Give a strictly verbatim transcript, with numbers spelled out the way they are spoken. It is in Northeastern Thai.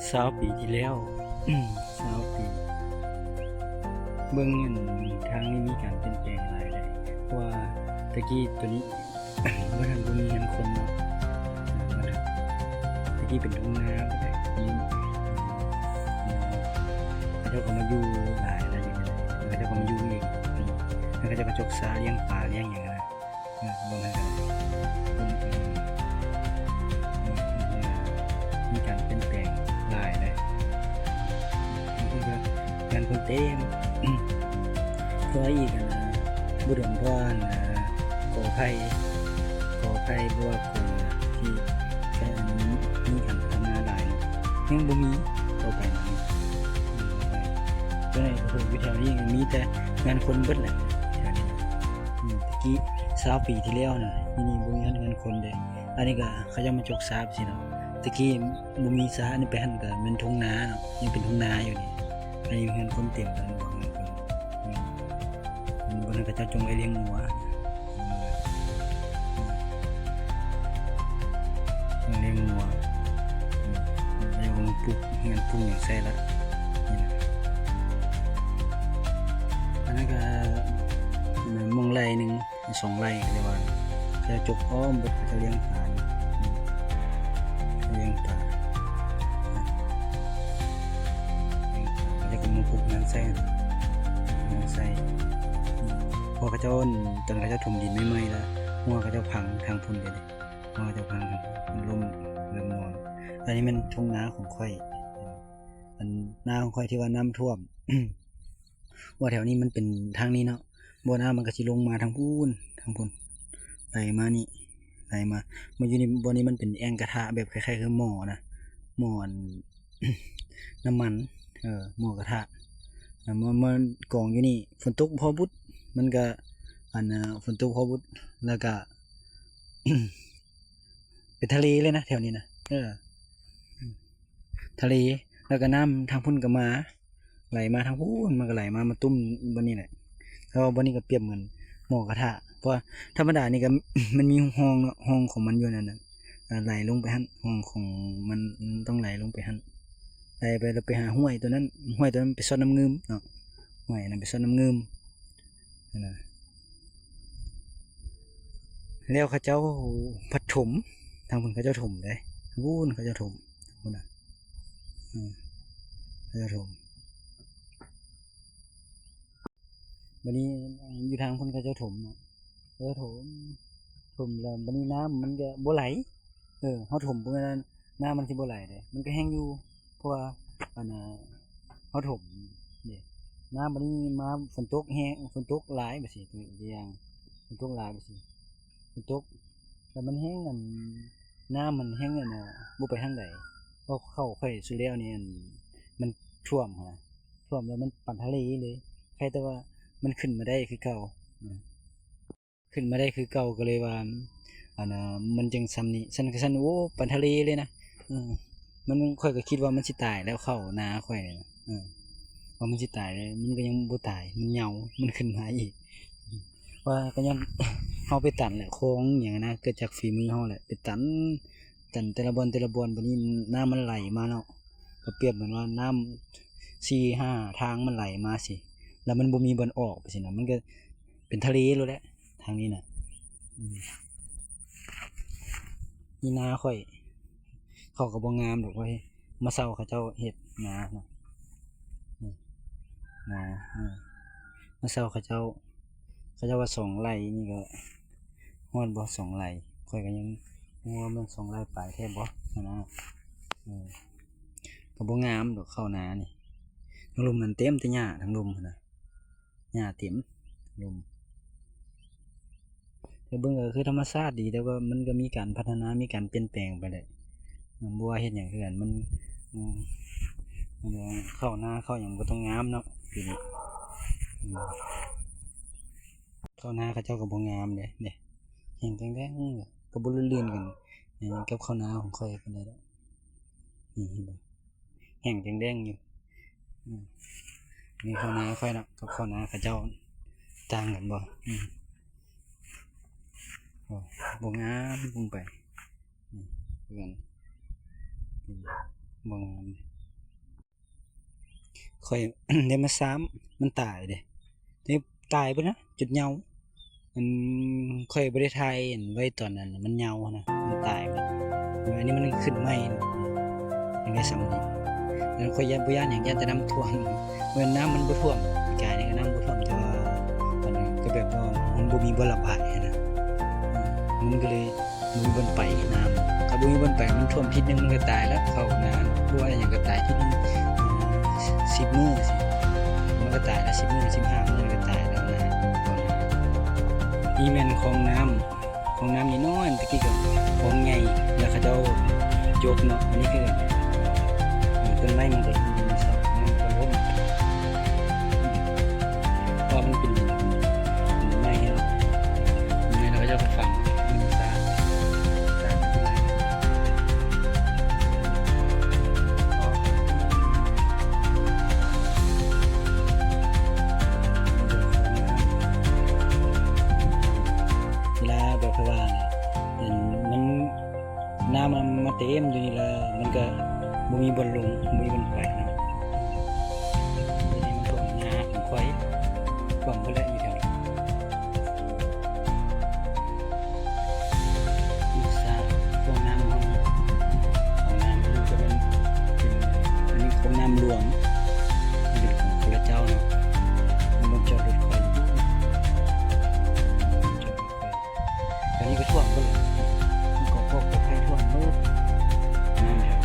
ซาวปีที่แล้ว ซาวปี เบิ่งอันทางนี้มีการเปลี่ยนแปลงหลายเลย เพราะว่าตะกี้ตัวนี้ บ่ทันบ่มีเฮือนคนเนาะ ตะกี้เป็นทุ่งนา นี่ เขาเจ้าก็มาอยู่หลายแล้ว เขาเจ้าก็มาอยู่อีก แล้วเขาเจ้าก็จกสาเลี้ยงปลาเลี้ยงหยังนะ เออ บ่แม่นกัน มีการเปลี่ยนแปลงหลายเลย เฮือนเพิ่นเต็ม เพื่ออีกอันนะ บ่โดนเพราะว่าอันนะ กอไผ่ กอไผ่ บ่ว่าคนนะ ที่แค่อันนี้มีการพัฒนาหลายเนาะ ยังบ่มีต่อไปนะ ตัวไหนก็คืออยู่แถวนี้มีแต่เฮือนคนเบิดแหละ แถวนี้ อืม ตะกี้ ซาวปีที่แล้วนะ นี่ นี่บ่มีเฮือนคนเด้ อันนี้ก็เขาเจ้ามาจกสาไปสิเนาะ ตะกี้บ่มีสา อันนี้ไปหั่นก็แม่นทุ่งนาเนาะ ยังเป็นทุ่งนาอยู่นี่ อันนี้เฮือนคนเต็มแล้ว เฮือนคน อืม อืม บนนั้นเขาเจ้าจงไว้เลี้ยงงัว อืม เลี้ยงงัว อืม แล้วก็มาปลูกเฮือนปลูกหยังใส่ละ นี่นะ อันนั้นก็ หม่องไร่หนึ่ง สองไร่ เขาเรียกว่า เขาจะจกอ้อมเบิด เขาจะเลี้ยงปลาอยู่ อืม เลี้ยงปลา เลี้ยงปลา แล้วก็มาปลูกมันใส่ มันใส่ อืม เพราะเขาเจ้า ตอนเขาเจ้าถมดินใหม่ๆ แล้ว หัวเขาเจ้าพังทางพุ้นเลย หัวเขาเจ้าพังทางพุ้น มันล้ม ล้มนอน อันนี้มันทุ่งนาของข้อย อันนาของข้อยที่ว่าน้ำท่วม ว่าแถวนี้มันเป็นทางนี้เนาะ บ่อน้ำมันก็สิลงมาทางพุ้น ทางพุ้น ไหลมานี่ ไหลมา มาอยู่นี่ บ่อนี้มันเป็นแอ่งกระทะแบบคล้ายๆ คือหม้อนะ หม้ออัน น้ำมัน เออ หม้อกระทะ แล้วมัน มันกองอยู่นี่ ฝนตกพอบุด มันก็ อันน่ะ ฝนตกพอบุด แล้วก็ เป็นทะเลเลยนะ แถวนี้นะ เออ ทะเล แล้วก็น้ำทางพุ้นก็มา ไหลมาทางพุ้น มันก็ไหลมา มาตุ้มบ่อนี้แหละ แล้วบ่อนี้ก็เปรียบเหมือนหม้อกระทะ เพราะว่าธรรมดานี่ก็ มันมีร่องเนาะ ร่องของมันอยู่นั่นน่ะ อ่า ไหลลงไปหั่น ร่องของมัน มันต้องไหลลงไปหั่น ไหลไปแล้วไปหาห้วยตัวนั้น ห้วยตัวนั้นไปซดน้ำเงิมเนาะ ห้วยอันนั้นไปซดน้ำเงิม นั่นน่ะ แล้วเขาเจ้าพัดถม ทางพุ้นเขาเจ้าถมเด้ พุ้นเขาเจ้าถม พุ้นน่ะ อืม เขาเจ้าถม บัดนี้อยู่ทางพุ้นเขาเจ้าถมเนาะ เขาเจ้าถม ถมแล้วบัดนี้น้ำมันก็บ่ไหล เออ เฮาถมบ่แม่นว่าน้ำมันสิบ่ไหลเด้ มันก็แห้งอยู่ เพราะว่า อันน่ะ เฮาถมเด้ น้ำบัดนี้มาฝนตกแฮง ฝนตกหลายบัดซี้ ตัวอย่าง ฝนตกหลายบัดซี้ ฝนตก แล้วมันแฮง อัน น้ำมันแฮง อันน่ะ บ่ไปทางใด เพราะเข้าข้อยสุแล้วนี่ อัน มันท่วมหั้นนะ ท่วมแล้วมันปันทะเลเลย ใครแต่ว่ามันขึ้นมาได้คือเก่า อืม ขึ้นมาได้คือเก่าก็เลยว่า อันน่ะ มันจังส่ำนี้ ซั่นก็ซั่น โอ้ ปันทะเลเลยนะ อืม มัน ข้อยก็คิดว่ามันสิตายแล้วเข้านาข้อยนี่นะ อืม ว่ามันสิตายเลย มันก็ยังบ่ตาย มันเหย่า มันขึ้นมาอีก ว่าก็ย้อน เฮาไปตันแหละ คลองหยังนะ เกิดจากฝีมือเฮาแหละ ไปตัน ตันแต่ละบ่อนแต่ละบ่อน บัดนี้น้ำมันไหลมาเนาะ ก็เปรียบเหมือนว่าน้ำสี่ห้าทางมันไหลมาสิ แล้วมันบ่มีบ่อนออกไปสินะ มันก็เป็นทะเลเลยแหละ ทางนี้น่ะ อืม นี่นาข้อย เขาก็บ่งามดอกเว้ย มาเช่าเขาเจ้าเฮ็ดนานะ นี่ นา อืม มาเช่าเขาเจ้า เขาเจ้าว่าสองไร่นี่ก็ ฮอดบ่สองไร่ ข้อยก็ยังว่ามันสองไร่ปลายแท้บ่หั้นนะ เออ ก็บ่งามดอกข้าวนานี่ ทางลุ่มนั่นเต็มแต่หญ้า ทางลุ่มหั้นนะ หญ้าเต็ม ทางลุ่ม แต่เบิ่งก็คือธรรมชาติดี แต่ว่ามันก็มีการพัฒนา มีการเปลี่ยนแปลงไปแหละ บ่ว่าเฮ็ดหยังคือกัน มัน อืม มันข้าวนาข้าวหยังบ่ต้องงามเนาะ ปีนี้ อืม ข้าวนาเขาเจ้าก็บ่งามเด้ เด้ แห้งแล้งๆ ก็บ่ลื่นๆกัน นี่กับข้าวนาของข้อยปานใดดอก นี่เห็นบ่ แห้งแล้งๆอยู่ อืม นี่ข้าวนาข้อยเนาะ กับข้าวนาเขาเจ้า ต่างกันบ่ อืม โอ้ บ่งามลงไป อืม คือกัน อืม บ่งาม ข่อย ได้มาสาม มันตายเด้ นี่ตายเบิดนะ จนเหย่า มัน ข่อยบ่ได้ถ่ายอันไว้ตอนนั้น มันเหย่านะ มันตายเบิด อันนี้มันขึ้นใหม่นะ ยังได้ส่ำนี้ แล้วข่อยย้าน บ่ย้านหยัง ย้านแต่น้ำท่วม แม่นน้ำมันบ่ท่วม กายนี่ก็น้ำบ่ท่วม แต่ว่าตอนนั้นก็แบบว่ามันบ่มีบ่อนระบายหั้นนะ อืม มันก็เลย บ่มีบ่อนไปน้ำ ถ้าบ่มีบ่อนไปมันท่วมทิศหนึ่งมันก็ตายแล้ว เข้านา พวกอะไรอย่างก็ตายทิศหนึ่ง สิบมื้อสิ มันก็ตายแล้ว สิบมื้อ สิบห้ามื้อมันก็ตายแล้วนะ นี่แม่นคลองน้ำ คลองน้ำนี่น้อย ตะกี้ก็คลองใหญ่ แล้วเขาเจ้าจกเนาะ อันนี้คือ ต้นไม้มันก็ มันก็ล้ม เพราะมันเป็นหิน หินใหญ่เนาะ หินใหญ่แล้วเขาเจ้าก็ฝัง มันสร้าง สร้างขึ้นมา อ๋อ เวลาแบบว่า เห็นมัน น้ำมันมาเต็มอยู่นี่แล้ว มันก็บ่มีบ่อนลง บ่มีบ่อนไปเนาะ ทีนี้มันท่วมนาของข่อย ท่วมเบิดแล้วอยู่แถวนี้ อีกซะ พวกน้ำห้อง ของน้ำมันจะเป็น เป็น อันนี้พวกน้ำหลวง มันเป็นของพระเจ้าเนาะ มันบ่อนจอดรถข่อย อันนี้ก็ท่วมเบิด มันก็พวกกระไพท่วมเบิด น้ำแถว